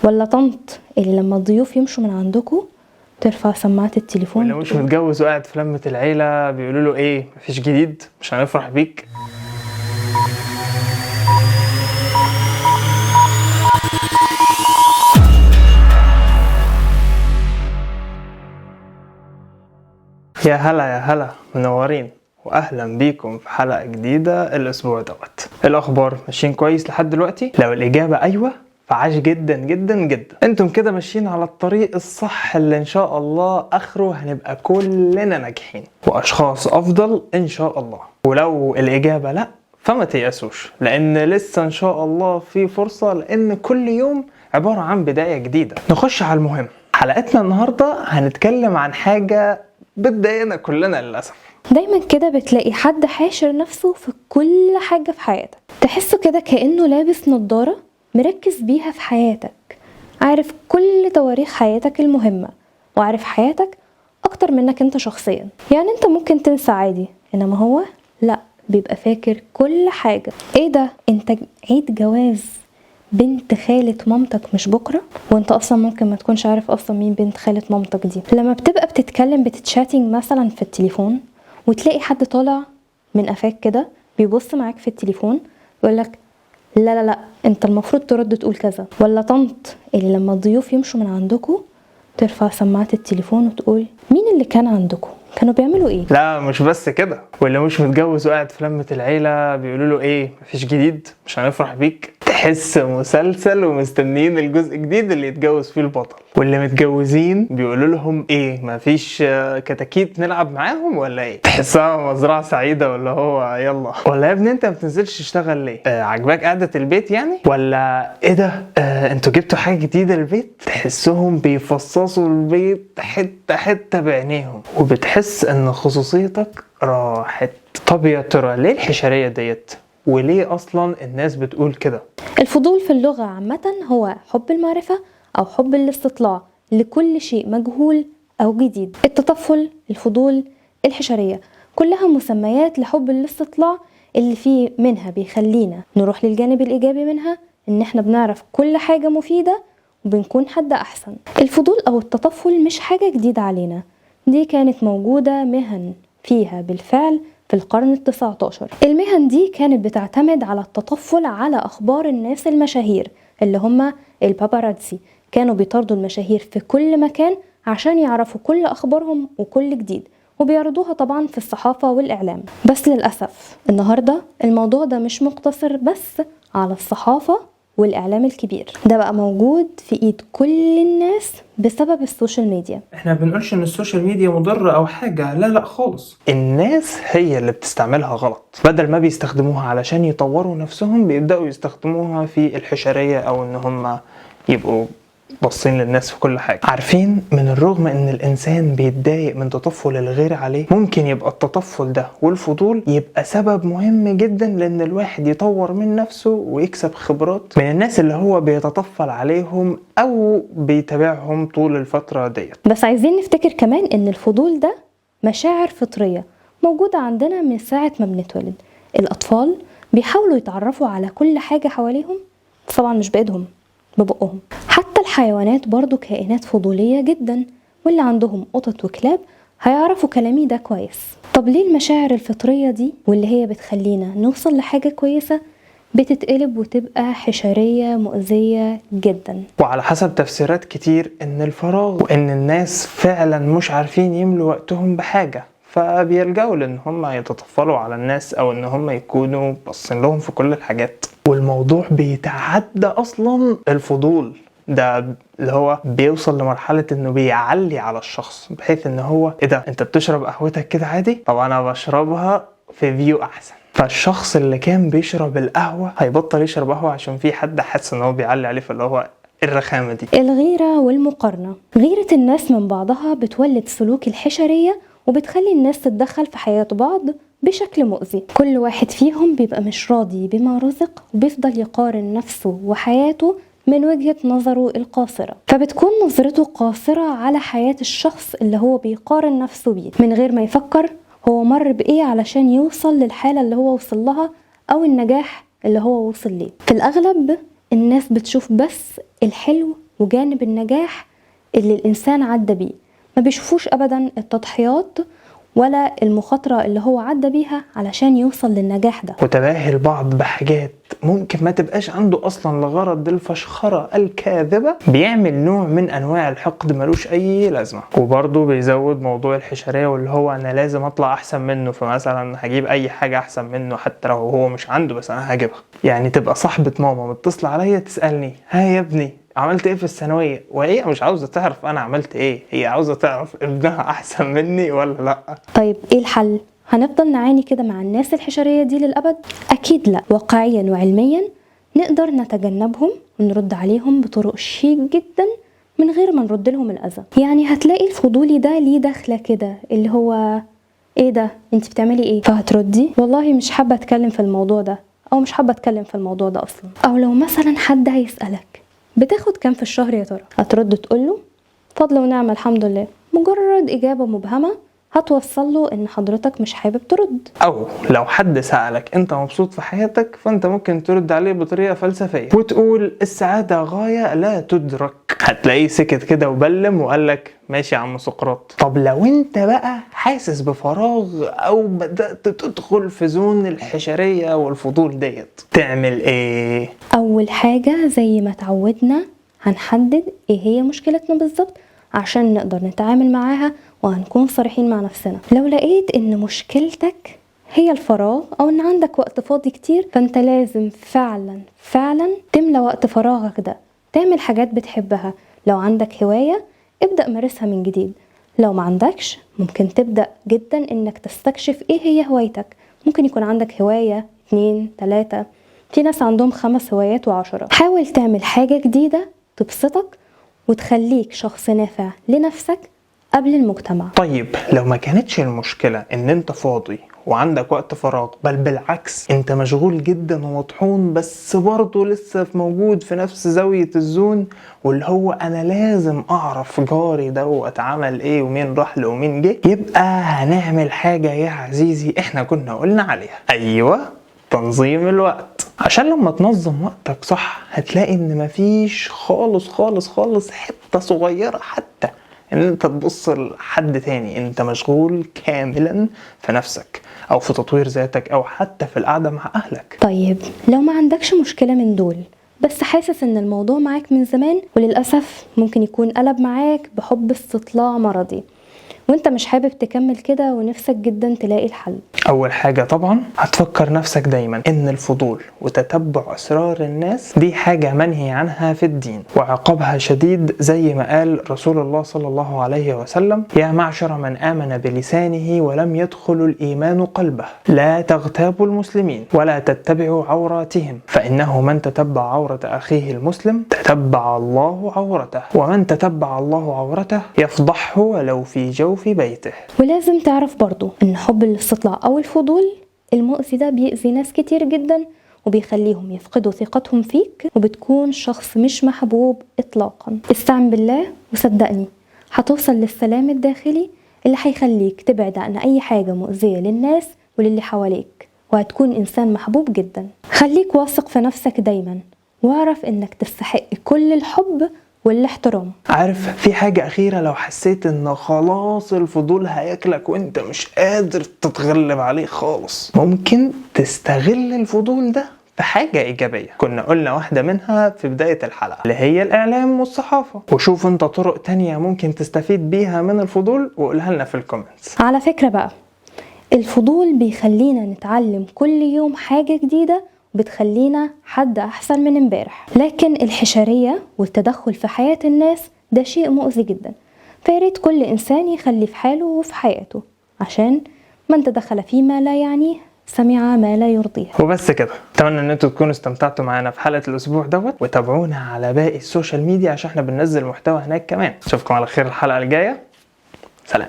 ولا طنط اللي لما الضيوف يمشوا من عندكم ترفع سماعة التليفون واللي مش متجوز وقاعد في لمة العيلة بيقولوا له ايه، مفيش جديد، مش هنفرح بيك. يا هلا يا هلا، منورين واهلا بيكم في حلقة جديدة الاسبوع دوت. الاخبار ماشيين كويس لحد دلوقتي؟ لو الاجابة ايوه فعاش جدا جدا جدا، انتم كده ماشيين على الطريق الصح اللي ان شاء الله اخره هنبقى كلنا ناجحين واشخاص افضل ان شاء الله. ولو الاجابة لا فما تيأسوش، لان لسه ان شاء الله في فرصة، لان كل يوم عبارة عن بداية جديدة. نخش على المهم، حلقتنا النهاردة هنتكلم عن حاجة بتضايقنا كلنا للأسف. دايما كده بتلاقي حد حاشر نفسه في كل حاجة في حياتك، تحسه كده كأنه لابس نظارة مركز بيها في حياتك، عارف كل تواريخ حياتك المهمة وعارف حياتك أكتر منك انت شخصيا. يعني انت ممكن تنسى عادي، انما هو لا، بيبقى فاكر كل حاجة. ايه ده، انت عيد جواز بنت خالة مامتك مش بكرة، وانت اصلا ممكن ما تكونش عارف اصلا مين بنت خالة مامتك دي. لما بتبقى بتتكلم بتتشاتنج مثلا في التليفون وتلاقي حد طالع من قفاك كده بيبص معاك في التليفون يقولك لا لا لا انت المفروض ترد تقول كذا. ولا طنط اللي لما الضيوف يمشوا من عندكم ترفع سماعة التليفون وتقول مين اللي كان عندكم، كانوا بيعملوا ايه. لا مش بس كده، واللي مش متجوز وقاعد في لمة العيلة بيقولوا له ايه، مفيش جديد، مش هنفرح بيك. تحس مسلسل ومستنيين الجزء الجديد اللي يتجوز فيه البطل. واللي متجوزين بيقولوا لهم ايه، مفيش كتاكيت نلعب معاهم ولا ايه؟ تحسها مزرعة سعيدة ولا هو يلا، ولا يا ابني انت ما بتنزلش تشتغل ليه؟ عجباك قعدة البيت يعني؟ ولا ايه ده، انتوا جبتوا حاجة جديدة البيت؟ تحسهم بيفصصوا البيت حتة حتة بعينيهم، وبتحس ان خصوصيتك راحت. طب يا ترى ليه الحشرية ديت؟ وليه اصلا الناس بتقول كده؟ الفضول في اللغة عامة هو حب المعرفة أو حب الاستطلاع لكل شيء مجهول أو جديد. التطفل، الفضول، الحشرية، كلها مسميات لحب الاستطلاع اللي فيه منها بيخلينا نروح للجانب الإيجابي منها، إن إحنا بنعرف كل حاجة مفيدة وبنكون حد أحسن. الفضول أو التطفل مش حاجة جديدة علينا، دي كانت موجودة مهن فيها بالفعل في القرن 19. المهن دي كانت بتعتمد على التطفل على أخبار الناس المشاهير اللي هم الباباراتزي، كانوا بيطاردوا المشاهير في كل مكان عشان يعرفوا كل أخبارهم وكل جديد، وبيعرضوها طبعا في الصحافة والإعلام. بس للأسف النهاردة الموضوع ده مش مقتصر بس على الصحافة والإعلام الكبير، ده بقى موجود في إيد كل الناس بسبب ال social media. احنا ما بنقولش ان ال social media مضرة او حاجة، لا لا خالص. الناس هي اللي بتستعملها غلط، بدل ما بيستخدموها علشان يطوروا نفسهم بيبدأوا يستخدموها في الحشرية، او ان هم يبقوا باصين للناس في كل حاجة. عارفين من الرغم ان الانسان بيتضايق من تطفل الغير عليه، ممكن يبقى التطفل ده والفضول يبقى سبب مهم جدا لان الواحد يطور من نفسه ويكسب خبرات من الناس اللي هو بيتطفل عليهم او بيتابعهم طول الفترة ديت. بس عايزين نفتكر كمان ان الفضول ده مشاعر فطرية موجودة عندنا من ساعة ما بنتولد. الاطفال بيحاولوا يتعرفوا على كل حاجة حواليهم، طبعا مش بايدهم، ببقهم. حتى الحيوانات برضو كائنات فضولية جدا، واللي عندهم قطط وكلاب هيعرفوا كلامي ده كويس. طب ليه المشاعر الفطرية دي واللي هي بتخلينا نوصل لحاجة كويسة بتتقلب وتبقى حشرية مؤذية جدا؟ وعلى حسب تفسيرات كتير ان الفراغ وان الناس فعلا مش عارفين يملوا وقتهم بحاجة، فبيلجأوا لان هم يتطفلوا على الناس او ان هم يكونوا باصين لهم في كل الحاجات. والموضوع بيتعدى اصلا الفضول ده، اللي هو بيوصل لمرحلة انه بيعلي على الشخص، بحيث ان هو ايه ده، انت بتشرب قهوتك كده عادي؟ طب انا بشربها في view احسن. فالشخص اللي كان بيشرب القهوة هيبطل يشرب قهوة عشان في حد حاسس ان هو بيعلي عليه، فاللي هو الرخامة دي. الغيرة والمقارنة، غيرة الناس من بعضها بتولد سلوك الحشرية وبتخلي الناس تتدخل في حياة بعض بشكل مؤذي. كل واحد فيهم بيبقى مش راضي بما رزق وبيفضل يقارن نفسه وحياته من وجهة نظره القاصرة، فبتكون نظرته قاصرة على حياة الشخص اللي هو بيقارن نفسه بيه من غير ما يفكر هو مر بإيه علشان يوصل للحالة اللي هو وصل لها أو النجاح اللي هو وصل ليه. في الأغلب الناس بتشوف بس الحلو وجانب النجاح اللي الإنسان عدى بيه، ما بيشوفوش أبدا التضحيات ولا المخاطرة اللي هو عدى بيها علشان يوصل للنجاح ده. وتباهي البعض بحاجات ممكن ما تبقاش عنده أصلا لغرض الفشخرة الكاذبة بيعمل نوع من أنواع الحقد ملوش أي لازمة. وبرضه بيزود موضوع الحشرية، واللي هو أنا لازم أطلع أحسن منه، فمثلا هجيب أي حاجة أحسن منه حتى لو هو مش عنده، بس أنا هجيبها. يعني تبقى صاحبة ماما متصلة عليا تسألني ها يا ابني عملت ايه في الثانوية، وهي مش عاوزة تعرف انا عملت ايه، هي عاوزة تعرف ابنها احسن مني ولا لا. طيب ايه الحل؟ هنفضل نعاني كده مع الناس الحشرية دي للأبد؟ أكيد لا. واقعيا وعلميا نقدر نتجنبهم ونرد عليهم بطرق شيك جدا من غير ما نرد لهم الأذى. يعني هتلاقي الفضولي ده ليه دخلة كده اللي هو ايه ده انت بتعملي ايه، فهتردي والله مش حابة اتكلم في الموضوع ده، او مش حابة اتكلم في الموضوع ده اصلا. او لو مثلا حد هيسألك بتاخد كام في الشهر يا ترى، هترد تقوله فضل ونعمة الحمد لله. مجرد إجابة مبهمة هتوصل له إن حضرتك مش حابب ترد. أو لو حد سألك أنت مبسوط في حياتك، فأنت ممكن ترد عليه بطريقة فلسفية وتقول السعادة غاية لا تدرك. هتلاقيه سكت كده وبلم وقالك ماشي يا عم سقراط. طب لو انت بقى حاسس بفراغ او بدأت تدخل في zone الحشرية والفضول ديت، تعمل ايه؟ اول حاجة زي ما تعودنا هنحدد ايه هي مشكلتنا بالظبط عشان نقدر نتعامل معاها، وهنكون صريحين مع نفسنا. لو لقيت ان مشكلتك هي الفراغ او ان عندك وقت فاضي كتير، فانت لازم فعلا فعلا تملى وقت فراغك ده، تعمل حاجات بتحبها. لو عندك هواية ابدأ مارسها من جديد، لو ما عندكش ممكن تبدأ جدا انك تستكشف ايه هي هوايتك. ممكن يكون عندك هواية 2 3، في ناس عندهم 5 هوايات و10. حاول تعمل حاجة جديدة تبسطك وتخليك شخص نافع لنفسك قبل المجتمع. طيب لو ما كانتش المشكلة ان انت فاضي وعندك وقت فراغ، بل بالعكس انت مشغول جدا ومطحون، بس برضه لسه موجود في نفس زاوية الزون، واللي هو انا لازم اعرف جاري دوت عمل ايه ومين راح له ومين جه، يبقى هنعمل حاجة يا عزيزي احنا كنا قلنا عليها. ايوه، تنظيم الوقت. عشان لما تنظم وقتك صح هتلاقي ان مفيش خالص خالص خالص حتة صغيرة حتى ان انت تبص لحد تاني. انت مشغول كاملا في نفسك او في تطوير ذاتك او حتى في القعدة مع اهلك. طيب لو ما عندكش مشكلة من دول، بس حاسس ان الموضوع معاك من زمان، وللأسف ممكن يكون قلب معاك بحب استطلاع مرضي، وانت مش حابب تكمل كده ونفسك جدا تلاقي الحل. اول حاجة طبعا هتفكر نفسك دايما ان الفضول وتتبع اسرار الناس دي حاجة منهي عنها في الدين وعقابها شديد، زي ما قال رسول الله صلى الله عليه وسلم: يا معشر من آمن بلسانه ولم يدخل الإيمان قلبه، لا تغتابوا المسلمين ولا تتبعوا عوراتهم، فإنه من تتبع عورة أخيه المسلم تتبع الله عورته، ومن تتبع الله عورته يفضحه ولو في جوف بيته. ولازم تعرف برضو ان حب الاستطلاع او الفضول المؤذي ده بيأذي ناس كتير جدا، وبيخليهم يفقدوا ثقتهم فيك، وبتكون شخص مش محبوب اطلاقا. استعن بالله وصدقني هتوصل للسلام الداخلي اللي هيخليك تبعد عن اي حاجة مؤذية للناس وللي حواليك، وهتكون انسان محبوب جدا. خليك واثق في نفسك دايما، واعرف انك تستحق كل الحب والاحترام. عارف في حاجة أخيرة، لو حسيت إن خلاص الفضول هياكلك وإنت مش قادر تتغلب عليه خالص، ممكن تستغل الفضول ده في حاجة إيجابية. كنا قلنا واحدة منها في بداية الحلقة اللي هي الإعلام والصحافة، وشوف إنت طرق تانية ممكن تستفيد بيها من الفضول وقولها لنا في ال comments. على فكرة بقى، الفضول بيخلينا نتعلم كل يوم حاجة جديدة، بتخلينا حد أحسن من امبارح. لكن الحشرية والتدخل في حياة الناس ده شيء مؤذي جدا، فياريت كل إنسان يخلي في حاله وفي حياته، عشان من تدخل فيما لا يعنيه سمع ما لا يرضيه. وبس كده، اتمنى ان انتوا تكونوا استمتعتوا معانا في حلقة الاسبوع دوت، وتابعونا على باقي ال social media عشان احنا بننزل محتوى هناك كمان. اشوفكم على خير الحلقة الجاية، سلام.